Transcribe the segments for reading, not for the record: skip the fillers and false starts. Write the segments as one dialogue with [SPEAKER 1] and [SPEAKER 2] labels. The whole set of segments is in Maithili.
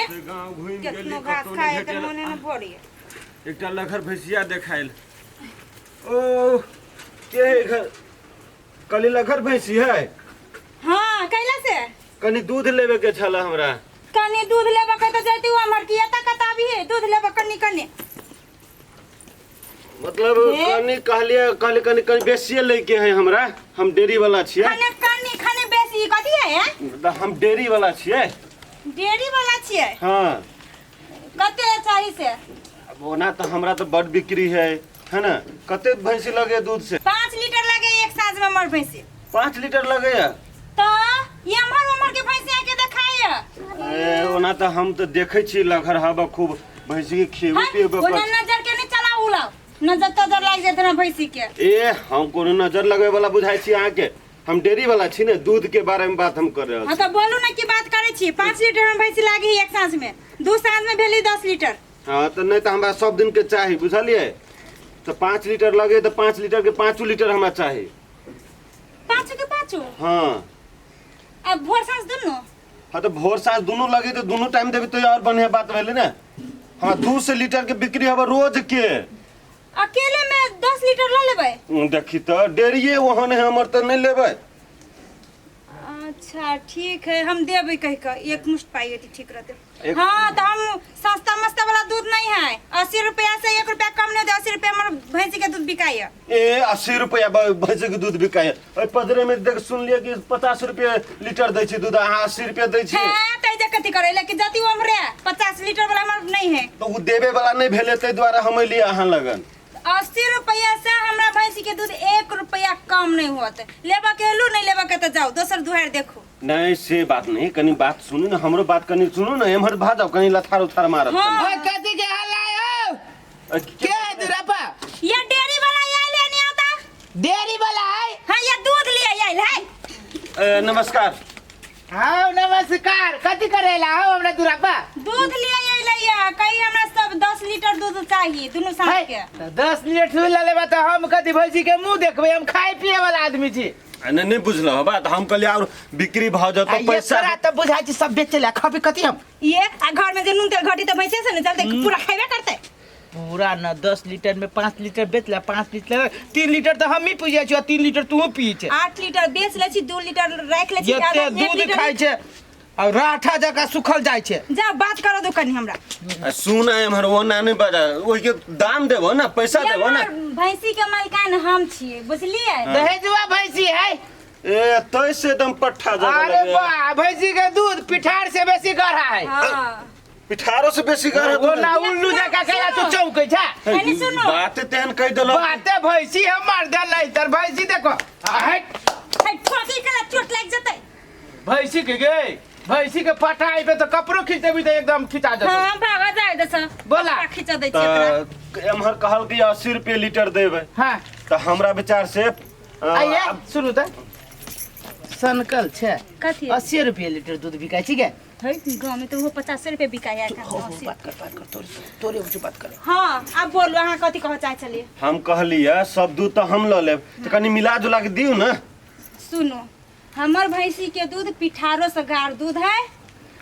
[SPEAKER 1] से गाँव घुमि गेली
[SPEAKER 2] केतनो घास
[SPEAKER 1] कतौ
[SPEAKER 2] खाए
[SPEAKER 1] नहि
[SPEAKER 2] तऽ
[SPEAKER 1] भेटल।
[SPEAKER 2] मोने न भरे।
[SPEAKER 1] एकटा लघर भैंसिया देखायल। ओ के है घर कली लघर भैंसी है?
[SPEAKER 2] हाँ, कैला से?
[SPEAKER 1] कनी दूध लेवे के छल हमरा।
[SPEAKER 2] कनी दूध लेबऽ के तऽ जैती हमर की एता कता भी है दूध लेबऽ कनी कनी।
[SPEAKER 1] मतलब
[SPEAKER 2] हे?
[SPEAKER 1] कनी कहलिए, कहली कनी कनी बेसिए लैके है हमरा, हम डेयरी वाला छियै।
[SPEAKER 2] खाने कनी खाने बेसी कथी है?
[SPEAKER 1] तऽ हम डेयरी वाला छियै।
[SPEAKER 2] डेयरी वाला छियै?
[SPEAKER 1] हाँ।
[SPEAKER 2] कते चाही से?
[SPEAKER 1] अब ओना तऽ हमरा तऽ बड बिक्री है, है ना? कते भैंसी लगे दूध से?
[SPEAKER 2] 5 लीटर लगे एक साँझ में हमर भैंसी।
[SPEAKER 1] 5 लीटर लगे?
[SPEAKER 2] तऽ एम्हर उम्हर के भैंसी आके देखाय।
[SPEAKER 1] ए, ओना तऽ हम तऽ देखै छी लघर हवा खूब भैंसी के खिएबो
[SPEAKER 2] हट,
[SPEAKER 1] पिएबो
[SPEAKER 2] ओना
[SPEAKER 1] कर।
[SPEAKER 2] नजर के नहीं चला उलाओ, नजर तजर लागि जेतै ना भैंसी के।
[SPEAKER 1] ए, हम कोनो नजर लगबै वाला बुझाइ छी अहाँके? हम डेयरी वाला छी ने, दूध के बारे में बात हम कर रहल
[SPEAKER 2] हाँ
[SPEAKER 1] छी।
[SPEAKER 2] तऽ बोलू ना की बात करै छी। 5 लीटर में भैंसी लागी एक साँझ में, 2 साँझ में भेली 10 लीटर।
[SPEAKER 1] हाँ तऽ नहि तऽ हमरा सब दिन के चाही, बुझलियै? तऽ 5 लीटर लगे तऽ 5 लीटर के 5 लीटर हमरा चाही।
[SPEAKER 2] पाँचो के पाँचो?
[SPEAKER 1] हाँ।
[SPEAKER 2] अब भोर साँझ दुनू?
[SPEAKER 1] हाँ तऽ भोर साँझ दुनू लगे तऽ दुनू टाइम देबै तऽ और बढ़िया बात भेलै ने। हमरा 200 लीटर के बिक्री हबे रोज के।
[SPEAKER 2] अकेले में 10 लीटर ल लेबै?
[SPEAKER 1] देखी तऽ डेयरिये ओहन है हमर तऽ नहि लेबै।
[SPEAKER 2] अच्छा ठीक है, हम देबै कहि कऽ एक मुश्त पाई होती ठीक रहते।
[SPEAKER 1] एक-
[SPEAKER 2] हाँ तो हम सस्ता मस्ता वाला दूध नहीं है, 80 रुपया से 1 रुपया कम नहीं दे, 80 रुपया हमर भैंसी के दूध बिकाई है।
[SPEAKER 1] ए 80 रुपया भैंसी के दूध बिकाई है। ओहि पदरे में देख सुनलियै कि 50 रुपया लीटर दै छै दूध, अहाँ 80 रुपया दै छियै।
[SPEAKER 2] हाँ, तै जे कथी करै लेकिन जति हमरे 50 लीटर वाला हमर नहीं है।
[SPEAKER 1] तऽ ओ देबे वाला नहि भेलै ताहि दुआरे हम एलियै अहाँ लगन।
[SPEAKER 2] 80 रुपया से हमरा भैंसी के दूध 1 रुपया कम नहीं होत। लेबा के लू, नहीं लेबा के तो जाओ दोसर दुहार देखो।
[SPEAKER 1] नहीं से बात नहीं, कनी बात सुनू ना, हमरो बात कनी सुनू ना, एम्हर भा जाओ कनी लथार उथार मारत।
[SPEAKER 2] हाँ।
[SPEAKER 3] ओए, कथी के हल्ला हो?
[SPEAKER 1] कनी।
[SPEAKER 3] के है दुरापा?
[SPEAKER 2] ये डेयरी वाला आयल है नहीं आता?
[SPEAKER 3] डेयरी वाला है?
[SPEAKER 2] हाँ, ये दूध लिए आयल है।
[SPEAKER 1] ए, नमस्कार।
[SPEAKER 3] हाँ नमस्कार। कथी करेला हो हमरा दुरापा?
[SPEAKER 2] दूध लिए आयल है, कहीं हमरा सब 10 लीटर दूध चाहिए दुनू साँझ
[SPEAKER 3] है,
[SPEAKER 2] के।
[SPEAKER 3] तऽ 10 लीटर दूध लऽ लेबा तऽ हम कथी भैंसी के मुंह देखबै? हम खाय पिए वाला आदमी छी।
[SPEAKER 1] आ, नहीं नहीं बुझलहुँ बात, हम कहलियै और बिक्री भऽ जाओ
[SPEAKER 3] आ
[SPEAKER 1] तऽ
[SPEAKER 3] ये
[SPEAKER 1] पैसा।
[SPEAKER 3] तोरा तऽ बुझाइ छै सब बेचै ला, खबी कथी हम?
[SPEAKER 2] ये आ घर में जे नून तेल घटी तऽ भैंसे से ने चलते, पूरा खेबे करते।
[SPEAKER 3] पूरा न 10 लीटर में 5 लीटर बेच ला, 5 लीटर 3 लीटर तऽ हमही पी जाइ छी आ 3 लीटर तूहो पी छै।
[SPEAKER 2] 8 लीटर बेच लै छी, 2 लीटर राखि लै छी,
[SPEAKER 3] एते
[SPEAKER 2] आधा एक
[SPEAKER 3] दूध
[SPEAKER 2] लीटर
[SPEAKER 3] खाइ छै और राठा जकाँ सुखल जाइ छै।
[SPEAKER 2] जा बात करो दो कनी हमरा।
[SPEAKER 1] आ, सुन एम्हर ओना नहि बजा, ओहिके दाम देबो ना, पैसा
[SPEAKER 2] ये
[SPEAKER 1] देबो ना।
[SPEAKER 2] हमर भैंसी के मलकान हम छियै, बुझलियै?
[SPEAKER 3] दहेजुआ भैंसी है।
[SPEAKER 1] ए तै से एकदम पट्ठा जगह
[SPEAKER 3] अरे
[SPEAKER 1] लगे।
[SPEAKER 3] बा, भैंसी के दूध पिठार से बेसी गाढ़ा है।
[SPEAKER 2] हाँ।
[SPEAKER 1] पिठारो से बेसी गाढ़ा
[SPEAKER 3] वो
[SPEAKER 1] दूध
[SPEAKER 3] ना
[SPEAKER 1] है।
[SPEAKER 3] उल्लू जकाँ केला तू चौंकै छै।
[SPEAKER 2] एने सुनो।
[SPEAKER 1] बात तेहन कहि देलक।
[SPEAKER 3] बाते भैंसी हमर देलै तर भैंसी देखो। आ, हट।
[SPEAKER 2] है, ठोकी केला चोट लागि जेतै।
[SPEAKER 3] भैंसी के गे, भैंसी के पटा आइबे तऽ कपड़ो खींच देबी तऽ एकदम खिंचा जेतौ।
[SPEAKER 2] हाँ, भागा जाय दस।
[SPEAKER 3] बोला।
[SPEAKER 2] कपड़ा खींच दै छियै एकरा।
[SPEAKER 1] तऽ एम्हर कहल कि 80 रुपये लीटर देबै।
[SPEAKER 3] हाँ।
[SPEAKER 1] तऽ हमरा विचार से
[SPEAKER 3] आइए सुनू तऽ सनकल छै।
[SPEAKER 2] कथी?
[SPEAKER 3] 80 रुपये लीटर दूध बिकाइ छै गे।
[SPEAKER 2] है, गाँव में तो वो 50 रुपये बिकाइ है।
[SPEAKER 3] हो हो, बात कर बात कर, तोरे तोरे ऊँच बात कर।
[SPEAKER 2] हाँ अब बोलू अहाँ कथी कहऽ चाहै छलियै?
[SPEAKER 1] हम कहलियै सब दूध तऽ हम लऽ लेब, तऽ कनी मिला जुला के दियौ ने।
[SPEAKER 2] सुनू, हमर भैंसी के दूध पिठारो से गाढ़ दूध है।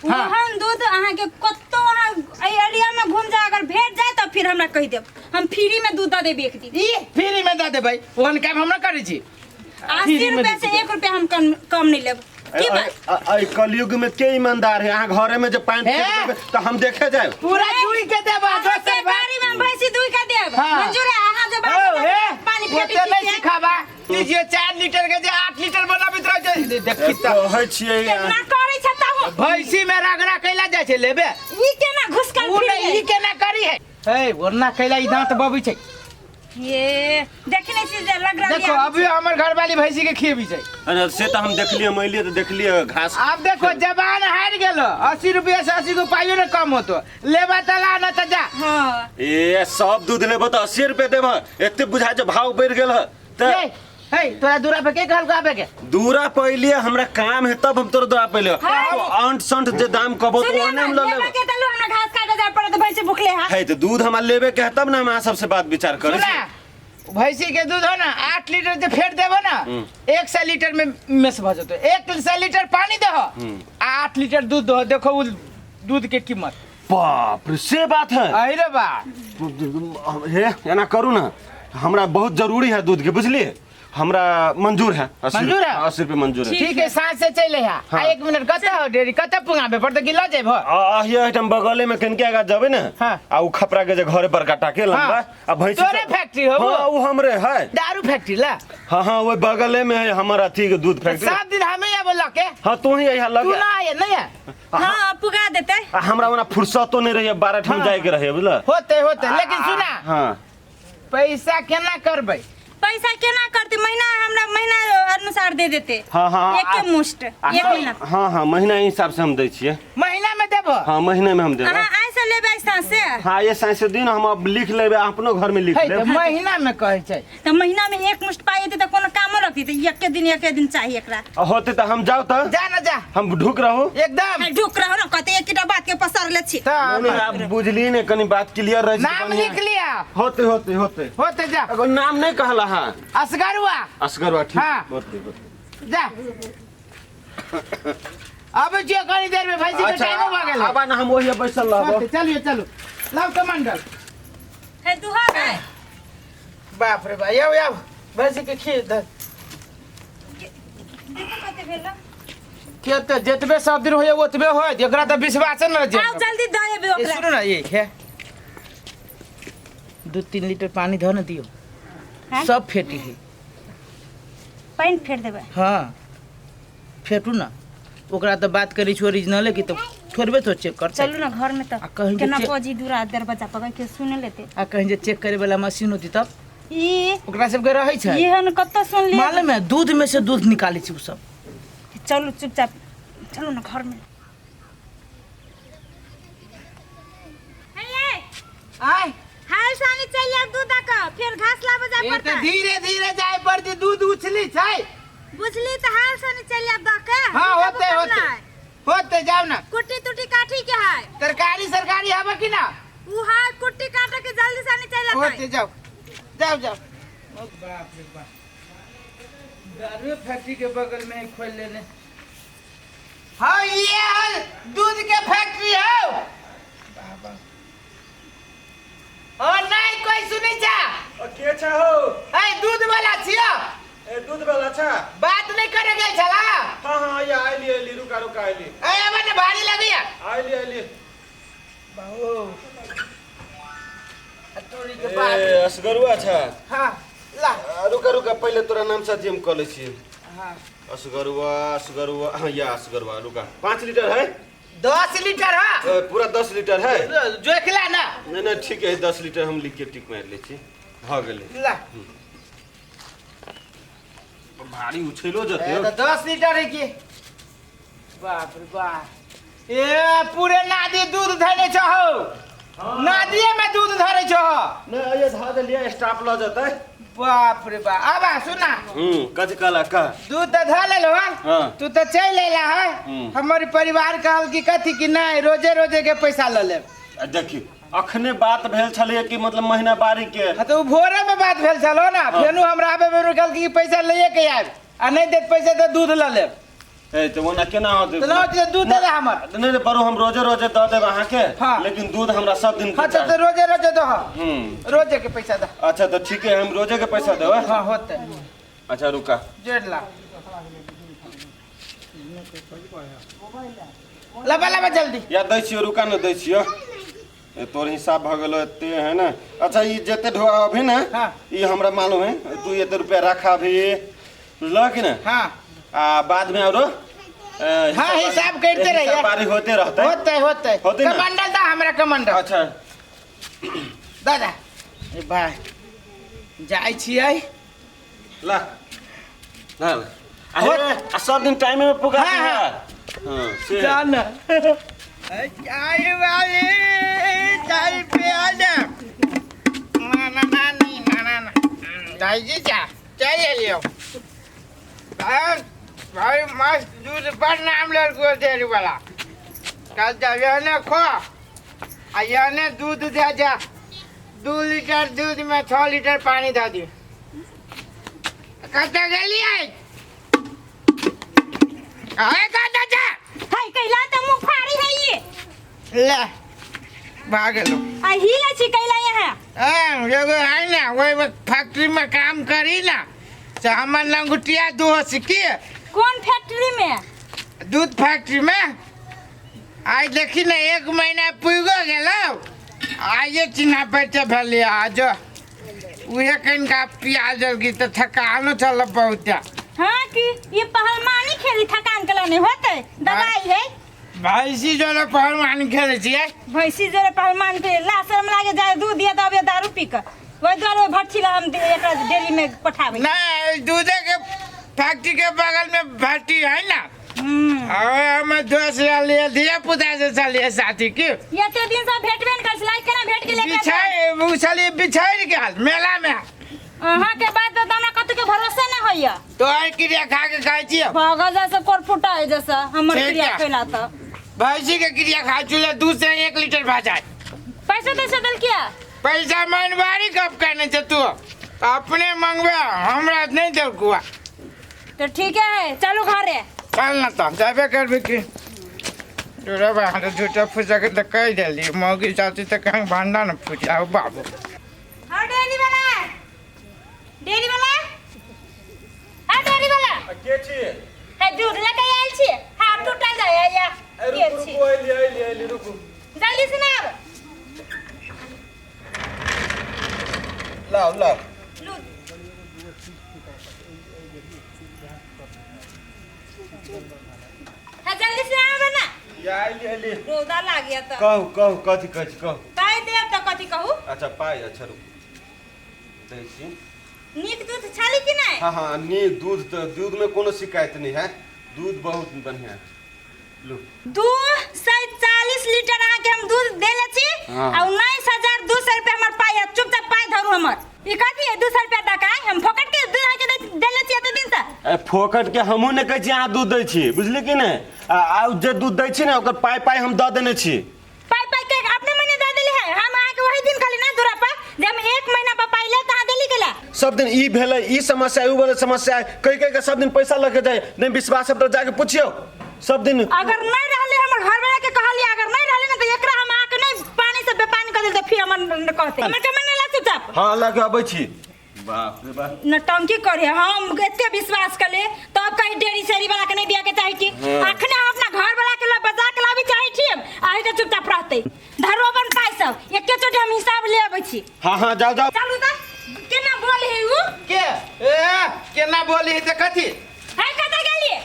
[SPEAKER 3] हाँ।
[SPEAKER 2] ओहन दूध अहाँके कतौ अहाँ एहि एरिया में घूम जाए, अगर भेट जाए तऽ फिर हमरा कहि देब, हम फ्री में दूध दऽ देब एक दिन।
[SPEAKER 3] ई फ्री में दऽ देबै, ओहन काम हम ना करै छी।
[SPEAKER 2] 80
[SPEAKER 3] फ्री में
[SPEAKER 2] रुपया
[SPEAKER 3] दे
[SPEAKER 2] से
[SPEAKER 3] देबै।
[SPEAKER 2] 1 रुपया हम कम कम नहीं लेब। की बात?
[SPEAKER 1] एहि कलयुग में के ईमानदार है? अहाँ घरे में जे पानि
[SPEAKER 3] हे?
[SPEAKER 1] फेंक देबै तऽ हम देखे जायब।
[SPEAKER 3] पूरा दुई के देबा
[SPEAKER 2] अहाँ के
[SPEAKER 3] दोसर बात।
[SPEAKER 2] गाड़ी में भैंसी दुई के देब।
[SPEAKER 3] हाँ।
[SPEAKER 2] मंजूर है? अहाँ जे
[SPEAKER 3] ओ
[SPEAKER 2] बात
[SPEAKER 3] हे,
[SPEAKER 2] पानी फेंकै
[SPEAKER 3] ओते नहीं
[SPEAKER 2] छी से?
[SPEAKER 3] सिखाबा। लीजिए 4 लीटर के जे 8 लीटर बनाबैत रहै छै। देखी तऽ।
[SPEAKER 1] कहै छियै
[SPEAKER 2] केना करै छै तहु?
[SPEAKER 3] भैंसी में रगड़ा कैला जाइ छै लेबे।
[SPEAKER 2] ई केना घुसकल
[SPEAKER 3] उ
[SPEAKER 2] फिर
[SPEAKER 3] नहि, ई केना करी है? हे, ओना कैला ई दांत बबै छै।
[SPEAKER 2] ये देखी नहीं छी जे लग रहल
[SPEAKER 3] देखो अभी हमर घरवाली भैंसी के खिएबी छै।
[SPEAKER 1] अरे से तऽ हम देखलियै, हम एलियै तऽ देखलियै घास।
[SPEAKER 3] आब देखो जबान हारि गेलो, 80 रुपया से 80 गो पाइयो ने कम होतो। लेबा तऽ ला न तऽ जा।
[SPEAKER 2] हाँ।
[SPEAKER 1] ए सब दूध लेबो तऽ 80 रुपया देबह, एते बुझाइ छै भाव बढ़ि गेल है तऽ।
[SPEAKER 3] ए, हे तोरा दूरा पे के कहलको आबे के?
[SPEAKER 1] दूरा पे एलियै, हमरा काम है तब हम तोरा दूरा पे एलियै।
[SPEAKER 2] हाँ।
[SPEAKER 1] तो अंट संट जे दाम कहबो तो
[SPEAKER 2] सुनिए
[SPEAKER 1] ओहने
[SPEAKER 2] ना,
[SPEAKER 1] हम लऽ
[SPEAKER 2] लेबा
[SPEAKER 1] लेब।
[SPEAKER 2] के तलू हमरा घास काटे जाय पड़त, भैंसी भुखले है।
[SPEAKER 1] है तऽ दूध हमरा लेबे के है तब ने हम अहाँ सबसे बात विचार करै छी।
[SPEAKER 3] सुना, भैंसी के दूध हो ना 8 लीटर जे फेट देबो ना, 100 लीटर में मेस भ जेतो। 100 लीटर पानी दहो, 8 लीटर दूध दहो, देखो उ दूध के कीमत।
[SPEAKER 1] बाप रे, से बात है।
[SPEAKER 3] अरे रे बा।
[SPEAKER 1] हे एना करू ना, हमरा बहुत जरूरी है दूध के, बुझलिए? हमरा मंजूर है। 80।
[SPEAKER 3] मंजूर है?
[SPEAKER 1] 80 रुपये मंजूर है।
[SPEAKER 3] ठीक है, साँझ से चले है।
[SPEAKER 1] हाँ।
[SPEAKER 3] आ एक मिनट, कतऽ हो डेयरी, कतऽ पुंगाबे पड़तै कि लऽ जेबहो?
[SPEAKER 1] आ आ, एहिठाम बगले में कनिके आगा जेबै ने,
[SPEAKER 3] हाँ।
[SPEAKER 1] आ उ खपरा के जे घरे बड़का टाके लंबा आ भैंसी
[SPEAKER 3] तोरे फैक्ट्री हो वो?
[SPEAKER 1] हाँ, उ हमरे है।
[SPEAKER 3] दारू फैक्ट्री ला।
[SPEAKER 1] हाँ हाँ, ओहि बगले में है हमर अथी के दूध फैक्ट्री।
[SPEAKER 3] 7 दिन हमें आबो लके।
[SPEAKER 1] हाँ, तू ही यहाँ
[SPEAKER 3] तू
[SPEAKER 1] लगे।
[SPEAKER 3] ना आए नहीं है।
[SPEAKER 2] हाँ, पुगा देते।
[SPEAKER 1] आ हमरा ओना फुर्सतो नहीं रही, 12 ठाम
[SPEAKER 3] हाँ।
[SPEAKER 1] जाए के रहे, बुझल?
[SPEAKER 3] होते होते, लेकिन सुना,
[SPEAKER 1] हाँ।
[SPEAKER 3] पैसा केना करबै?
[SPEAKER 2] पैसा केना करते? महीना, हमरा महीना अनुसार दे देते।
[SPEAKER 1] हाँ, हाँ,
[SPEAKER 2] एके मुश्त एक महीना।
[SPEAKER 1] हाँ हाँ, महीना के हिसाब से हम दै छियै।
[SPEAKER 3] महीना में देबो?
[SPEAKER 1] हाँ, महीने में हम देबै।
[SPEAKER 2] अहाँ आइ से लेबै साँझ से?
[SPEAKER 1] हाँ, ये साँझ से दिन हम अब लिख लेबै, अपनो घर में लिख
[SPEAKER 3] है तऽ
[SPEAKER 1] लेब।
[SPEAKER 3] महीना में कहै छै।
[SPEAKER 2] तऽ महीना में एक मुश्त पाइ एतै तऽ कोनो कामो रखती, तऽ एके दिन एके दिन चाही एकरा।
[SPEAKER 1] आ होते तऽ हम जाउ तऽ।
[SPEAKER 3] जा ना जा।
[SPEAKER 1] हम ढुक रहू।
[SPEAKER 3] एकदम।
[SPEAKER 2] ढुक रहो ने, कते एकटा बात के पसरले छी।
[SPEAKER 3] तऽ
[SPEAKER 1] नहीं, नहीं, आप बुझली ने, कनी बात क्लियर रहे छै तऽ
[SPEAKER 3] नाम
[SPEAKER 1] बढ़िआँ।
[SPEAKER 3] लिख लिया।
[SPEAKER 1] होते होते होते।
[SPEAKER 3] होते, जा।
[SPEAKER 1] एगो नाम नहीं कहला। हाँ।
[SPEAKER 3] असगरुआ।
[SPEAKER 1] असगरवा, ठीक।
[SPEAKER 3] हाँ।
[SPEAKER 1] होते होते।
[SPEAKER 3] जा, अब जियो कनी देर में, भैंसी के
[SPEAKER 1] अच्छा।
[SPEAKER 3] टाइमो भऽ गेलै।
[SPEAKER 1] आबा ना, हम वही बैसल रहब।
[SPEAKER 3] होते, चलिए, चलू, लाउ कमंडल।
[SPEAKER 2] हे दुहा है।
[SPEAKER 3] बाप रे भाई, आउ आउ, भैंसी के खीर धर।
[SPEAKER 2] देखो कते भेल।
[SPEAKER 3] के तऽ जतबे सब दिन होइए ओतबे होयत, एकरा तऽ विश्वासे न जे।
[SPEAKER 2] आउ जल्दी दऽ एबै
[SPEAKER 3] ए,
[SPEAKER 2] ओकरा।
[SPEAKER 3] सुनू ना, ये है 2-3 लीटर पानी धऽ ने दियौ।
[SPEAKER 2] हैं?
[SPEAKER 3] सब फेटी है।
[SPEAKER 2] पानि फेर देबै?
[SPEAKER 3] हाँ, फेटू ना। ओकरा तऽ बात करै छी ओरिजिनले की, तऽ थोड़बे तो चेक करतै।
[SPEAKER 2] चलू ना घर में तऽ।
[SPEAKER 3] आ कहीं जे
[SPEAKER 2] केना
[SPEAKER 3] चेक-
[SPEAKER 2] बजी दूरा दरवाजा पर के सुन लेते।
[SPEAKER 3] आ कहीं जे चेक करे वाला मशीन होती तब?
[SPEAKER 2] ई
[SPEAKER 3] ओकरा सबके रहै छै।
[SPEAKER 2] एहन कतऽ सुनलियै?
[SPEAKER 3] मालूम है, दूध में से दूध निकालै छै ओ सब।
[SPEAKER 2] चलू, चुपचाप चलू ना घर में।
[SPEAKER 3] आय।
[SPEAKER 2] हाल सानी चलि आब दूध दऽ कऽ, फेर घास लाबऽ जाय
[SPEAKER 3] ए तऽ
[SPEAKER 2] पड़तै।
[SPEAKER 3] धीरे धीरे जाय पड़तै, दूध उछली छै।
[SPEAKER 2] बुझली? तऽ हाल सानी चलि आब दऽ कऽ।
[SPEAKER 3] हाँ,
[SPEAKER 2] दूध
[SPEAKER 3] होते
[SPEAKER 2] देबो
[SPEAKER 3] होते।
[SPEAKER 2] तब ने।
[SPEAKER 3] होते, जाओ ना।
[SPEAKER 2] कुट्टी तुट्टी काठी के है।
[SPEAKER 3] तरकारी सरकारी हवे कि ना?
[SPEAKER 2] उ है, कुट्टी काटे के, जल्दी सानी चलि
[SPEAKER 3] होते।
[SPEAKER 2] आतै।
[SPEAKER 3] जाओ जाओ जाओ। बाप रे बाप, दारू फैक्ट्री के बगल में ही खोल लेने। हाँ, ये है दूध के फैक्ट्री हो। बाबा ओ नहीं कोई सुनी छा?
[SPEAKER 1] के छा हो?
[SPEAKER 3] ए, दूध वाला छियो।
[SPEAKER 1] ए, दूध वाला छा?
[SPEAKER 3] बात नहीं करे गेल छला।
[SPEAKER 1] हाँ हाँ, आइए, आइली आइली, रुका रुका, आइली।
[SPEAKER 3] ए, अब ने भारी लगैया।
[SPEAKER 1] आइली आइली।
[SPEAKER 3] बाबू तोरी के बाप।
[SPEAKER 1] ए, असगरुआ छा?
[SPEAKER 3] हाँ, ला।
[SPEAKER 1] आ, रुका रुका, पहिले तोरा नाम साथी हम कऽ लै छियै।
[SPEAKER 3] हाँ।
[SPEAKER 1] असगरुआ, असगरुआ, हाँ, या असगरुआ। रुका, 5 लीटर है?
[SPEAKER 3] 10 लीटर है।
[SPEAKER 1] ए, पूरा 10 लीटर है?
[SPEAKER 3] जोखला ना।
[SPEAKER 1] नहीं नहीं, ठीक है, 10 लीटर हम लिख के टिक मारि लै छी, भऽ गेलै।
[SPEAKER 3] ला।
[SPEAKER 1] भारी उछैलो
[SPEAKER 3] ए,
[SPEAKER 1] जेतै।
[SPEAKER 3] तो 10 लीटर है की? बाप रे बाप, ए पूरे नादी दूध धरे छहो, नदिये में दूध धरे छहो।
[SPEAKER 1] नहीं, ये धऽ देलियै, स्टाफ लऽ जेतै।
[SPEAKER 3] बाप रे बाप, अब आ सुना।
[SPEAKER 1] कथी कहला, कह।
[SPEAKER 3] दूध तो धऽ लेलो हन।
[SPEAKER 1] हाँ।
[SPEAKER 3] तू तो चलि अयला है। हमर परिवार कहल कि कथी कि नहीं, रोजे रोजे के पैसा लऽ लेब।
[SPEAKER 1] आ देखियौ, अखने बात भेल छलै कि मतलब महीना बारी के।
[SPEAKER 3] हाँ, तो उ भोरे में बात भेल छलो ना। फेनु हमरा आबे बेर कहल कि पैसा लइए के आयब, आ नहीं देत पैसा तो दूध लऽ लेब।
[SPEAKER 1] ए, तऽ ओना केना होतै?
[SPEAKER 3] तऽ लऽ जे दूध दे दे हमर।
[SPEAKER 1] नहीं नहीं, बरो हम रोजे रोजे दऽ देब अहाँके।
[SPEAKER 3] हाँ।
[SPEAKER 1] लेकिन दूध हमरा सब दिन
[SPEAKER 3] हाँ, तो रोजे रोजे दो। रोजे के पैसा दो।
[SPEAKER 1] अच्छा, तो ठीक है, हम रोजे के पैसा देबै।
[SPEAKER 3] हाँ, होते।
[SPEAKER 1] अच्छा, रुका।
[SPEAKER 3] जोड़ ला, लबा लबा जल्दी।
[SPEAKER 1] या दै छियो, रुका ने, दै छियो। ए, तोर हिसाब भऽ गेलो एते है ने। अच्छा, ई जते ढोआ अभी ने,
[SPEAKER 3] हाँ।
[SPEAKER 1] ई हमरा मालूम है। तू एते रुपया रखा अभी, बुझलह कि ने?
[SPEAKER 3] हाँ।
[SPEAKER 1] आ बाद में औरो
[SPEAKER 3] हाँ, हिसाब करते रहिए।
[SPEAKER 1] हिसाब बारी होते रहते।
[SPEAKER 3] होते होते।
[SPEAKER 1] होते ना?
[SPEAKER 3] कमंडल दा हमरा, कमंडल।
[SPEAKER 1] अच्छा।
[SPEAKER 3] दादा ए भाई, जाइ छियै।
[SPEAKER 1] ला ला ला। आ हे, आ सब दिन टाइम में पुगा।
[SPEAKER 3] हाँ, हाँ।
[SPEAKER 1] हाँ, से।
[SPEAKER 3] जान चाय वाले, चाय पिया दे। ना ना ना नहीं, ना ना ना भाई जी, चा चाय ले लियो। भाई भाई, मस्त दूध पर नाम लड़को डेयरी वाला। कल जावे ने खो आ ने दूध दे जा, 2 लीटर दूध में 6 लीटर पानी दे दी। कतऽ गेलियै? आए, कतऽ जा?
[SPEAKER 2] हाय, कैला तऽ मुँह फाड़ी है ये।
[SPEAKER 3] ले भऽ गेलो।
[SPEAKER 2] आ हिले छी कैला यहाँ?
[SPEAKER 3] हाँ, एगो है ना ओहिमे फैक्ट्रीमे काम करी ना से हमर लंगुटिया दोस्त की।
[SPEAKER 2] कोन फैक्ट्री में?
[SPEAKER 3] दूध फैक्ट्रीमे। आइ देखी ने एक महीना पुगो गेलो, आइए चिन्हा परिचय भेलियै। आज उहे कनिका पिया देलकी तऽ थकानो छल बहुत।
[SPEAKER 2] हाँ की ये पहलवानी खेली थकान के नहीं होते दवाई है।
[SPEAKER 3] भैंसी जोरे पहलवानी खेलै छियै।
[SPEAKER 2] भैंसी जोरे पहलवान के ला शर्म लागे जाए दूध दिया तब दारू पी के वही दुआरे ओहि भट्ठी ला हम एकरा डेयरी में पठाबै।
[SPEAKER 3] नहीं, दूधे के फैक्ट्री के बगल में भट्टी है ना। और हमर दोस्त रहलियै, धिया पुता से चलिए साथी की।
[SPEAKER 2] एते दिन से भेटबे न करै छलै, केना भेट गेलै एकरा?
[SPEAKER 3] बिछाइ ओ छलियै बिछारि गेल मेला में।
[SPEAKER 2] अहाँ के बात तऽ हमरा कतौ के भरोसे न होइया।
[SPEAKER 3] तोहर क्रिया खा के खाइ छियै।
[SPEAKER 2] भगल जैसे कोरफुटा है जैसे हमर
[SPEAKER 3] ठीक
[SPEAKER 2] क्रिया
[SPEAKER 3] है।
[SPEAKER 2] खैला तऽ।
[SPEAKER 3] भैंसी के क्रिया खाइ छलै 2 से 1 लीटर भऽ जाय।
[SPEAKER 2] पैसा तैसा देलकिया?
[SPEAKER 3] पैसा मनवारी गप करने छै, तू अपने मंगबे हमरा नहीं देलकुआ।
[SPEAKER 2] तो ठीक है चलू घरे।
[SPEAKER 3] चल ना तो जाबे करबी की तोरा बाहर झूठा फूसा के तऽ कहि देली मौगी चाची तऽ कहीं भांडा न फूट जाओ बाबू।
[SPEAKER 2] हाँ डेली वाला, डेली वाला, हाँ डेली वाला।
[SPEAKER 1] के छी?
[SPEAKER 2] है दूध लेके आयल छी। हाँ टूटल जाय है या।
[SPEAKER 1] ए,
[SPEAKER 2] के
[SPEAKER 1] रुकू
[SPEAKER 2] छी?
[SPEAKER 1] रुकू, अइली अइली अइली, रुकू।
[SPEAKER 2] जल्दी से ना आब।
[SPEAKER 1] लाओ लाओ।
[SPEAKER 2] लू। हाँ जल्दी से आब ना।
[SPEAKER 1] या अइली अइली।
[SPEAKER 2] रौदा लाग गया तो।
[SPEAKER 1] कहू कहू कथी कहै छी कहू।
[SPEAKER 2] पाइ देब तऽ कथी कहू?
[SPEAKER 1] अच्छा पाइ, अच्छा रुकू दै छी।
[SPEAKER 2] नीक दूध छाली कि नहि?
[SPEAKER 1] हाँ हाँ नीक दूध तऽ दूध में कोनो शिकायत नहीं है, दूध बहुत बढ़िया है। लू।
[SPEAKER 2] 240 लीटर अहाँके हम दूध देले छी।
[SPEAKER 1] हाँ।
[SPEAKER 2] आ 19,200 रुपया हमर पाइ है, चुपचाप पाइ धरू हमर। ई कथी है 200 रुपया दऽ के हम फोकट के दूध अहाँके देले छी एते दिन से?
[SPEAKER 1] ए फोकट के हमहूँ नहि कहै छी अहाँ दूध दै छी, बुझली कि नहि? आ जे दूध दै छी ने ओकर पाइ पाइ हम दऽ देने छी।
[SPEAKER 2] पाइ पाइ के अपने मने दऽ देली है। हम अहाँके वही दिन कहली ना दूरा पर जे हम 1 महीना पर पाइ लेब तऽ अहाँ देली गेला।
[SPEAKER 1] सब दिन ई भेलै ई समस्या ऊ वाला समस्या कहि कहि के सब दिन पैसा लऽ के जाय, नहि विश्वास है तऽ जाके पुछियौ सब दिन।
[SPEAKER 2] अगर नहीं रहले हमर घरवाला के कहलिए, अगर नहीं रहले ना तो एकरा हम आके नहीं पानी से बेपानी कर देल त फिर हमर कहते हमर के मन ला चुपचाप।
[SPEAKER 1] हां लऽ के अबै छी। बाप रे बाप,
[SPEAKER 2] नौटंकी करे हम एते विश्वास कले तब कहीं डेरी सेरी वाला के नहीं दिया के चाहे छी। अखने हम अपना घर वाला के ला बजा के लाबी चाहे छी, आही तो चुपचाप रहते धरो अपन पाइ सब एके चोटी हम हिसाब ले अबै छी।
[SPEAKER 1] हां हां जाओ जाओ।
[SPEAKER 2] चलू त केना बोले है उ?
[SPEAKER 3] के ए केना बोले है त कथी?
[SPEAKER 2] है कतऽ गेलिए?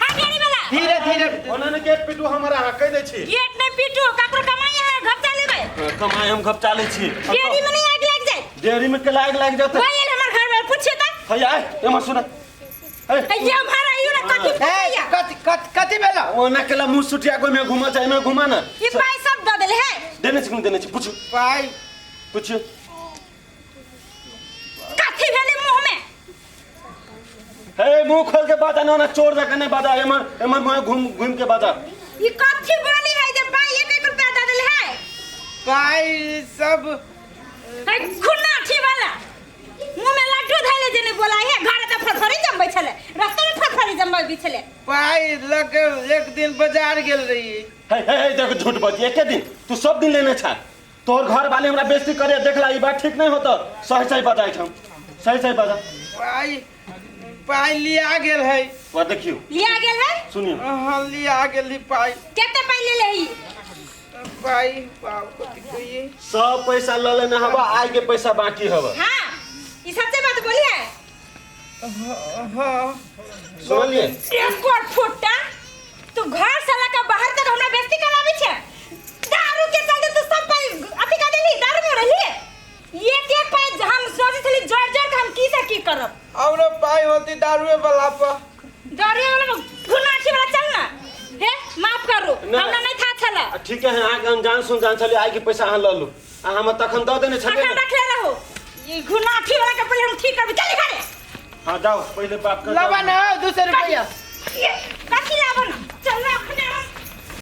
[SPEAKER 2] हां डेरी वाला।
[SPEAKER 3] धीरे धीरे
[SPEAKER 1] ओना ने गेट पिटू हमरा अहाँ कहि दै छी।
[SPEAKER 2] गेट नहीं पिटू, ककरो कमाई है घपचा लेबै।
[SPEAKER 1] कमाई हम घपचा लै छी।
[SPEAKER 2] डेरी में नहीं आगि लागि जाए।
[SPEAKER 1] डेरी में के आगि लागि जेतै?
[SPEAKER 2] वही आयल हमर घर में पूछिए त।
[SPEAKER 1] है आय एम्हर सुन। है
[SPEAKER 2] ये हमारा you ना कथी
[SPEAKER 3] ए
[SPEAKER 2] फुटैया?
[SPEAKER 3] कथी कथी कथी भेलो?
[SPEAKER 1] ओना केला मुँह सुटिया को में घुमा चाहे में घुमा ना।
[SPEAKER 2] ई पाइ सब दऽ देले है।
[SPEAKER 1] देने छी कि देने छी पूछू।
[SPEAKER 3] पाइ
[SPEAKER 1] पूछू।
[SPEAKER 2] कथी भेलै मुँह में?
[SPEAKER 1] हे मुंह खोल के बाजा ना, चोर जका नहीं बाजा, एमर एमर मुंह घूम घूम के बाजा।
[SPEAKER 2] ई कथी बोली है जे पाइ एक एक रुपया दऽ देले है?
[SPEAKER 3] पाइ सब
[SPEAKER 2] है खुन्ना ठी वाला मुंह में लड्डू धैले जे नहीं बोला है, घर त फरफरी जमबै छले, रास्ता में फरफरी जमबै छले।
[SPEAKER 3] पाइ लऽ के एक दिन बाजार गेल रही।
[SPEAKER 1] हे हे हे देखो झूठ बजी, एके दिन तू सब दिन लेने छा, तोहर घर वाले हमरा बेइज्जती करे देखला, ई बात ठीक नहीं होता। सही सही बाजा हम, सही सही बाजा।
[SPEAKER 3] पाइ पाइ लिया गेल है।
[SPEAKER 1] वा देखियो
[SPEAKER 2] लिया गेल है?
[SPEAKER 1] सुनियो।
[SPEAKER 3] हां लिया गेल पाइ।
[SPEAKER 2] कते पाइ लेले ही?
[SPEAKER 3] पाइ बाप कथी कहिए?
[SPEAKER 1] सब पैसा ल लेने हवा, आइ के पैसा बाकी हवा।
[SPEAKER 2] हां ई सच्चे बात बोली है।
[SPEAKER 3] हां
[SPEAKER 1] सुनलिए?
[SPEAKER 2] एक और फुट्टा तू घर से लके बाहर तक हमरा बेइज्जती कराबै छै। दारू के चलते तू सब पाइ अथी कर देली, दारू में रहली। एक एक पाइ हम सोचै छली जोड़ जोड़ के हम की से की करब।
[SPEAKER 3] औरो पाइ होती दारूए वाला पर।
[SPEAKER 2] दारूए वाला गुनाठी वाला चल ना। हे माफ करू, हमरा नहीं था छला।
[SPEAKER 1] ठीक है, अहाँ के अनजान सुनजान छली, आइ के पैसा अहाँ ल लू, आ हम तखन दऽ देने छलियै।
[SPEAKER 2] अखन रखले रहू ई गुनाठी वाला के पहिले हम ठीक करबै। चल घरे।
[SPEAKER 1] हां जाओ पहिले बाप कर
[SPEAKER 3] लाबा ना 200 रुपया।
[SPEAKER 2] कथी लाबो ना, चल ना अखने।